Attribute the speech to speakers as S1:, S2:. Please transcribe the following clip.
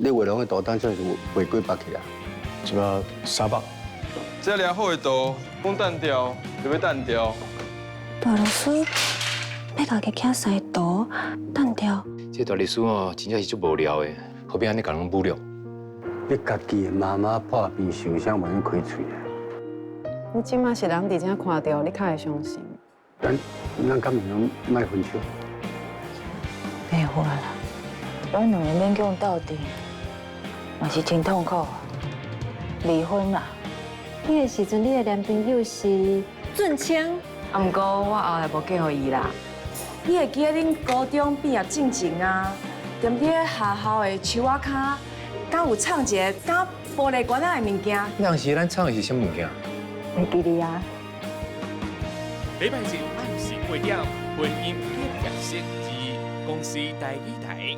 S1: 你畫廊的圖當初是賣幾百去啊？
S2: 這個300。
S3: 這爾好的圖，講單調就欲單調。
S4: 大律師欲家己寫三圖單調。
S5: 這大律師哦，真正是足無聊的，何必按呢共人侮辱？
S1: 你家己的媽媽破病受傷，無用開喙啊？
S6: 你這馬是人佇遮看著，你較會傷心。
S1: 咱敢毋通莫分手？
S7: 袂好啦，阮兩个勉強鬥陣，嘛是真痛苦。離婚啦！
S4: 彼个時陣，你的男朋友是俊清。
S8: 啊，毋過我後來無嫁予伊啦。
S9: 你會記得恁高中畢業進前啊，踮佇學校的樹仔跤，敢有藏一个敢玻璃罐仔的物件？
S5: 那時咱藏的是啥物件？
S7: 會記得啊。
S10: 禮拜日暗時8點，婚姻變形室之公視台語台。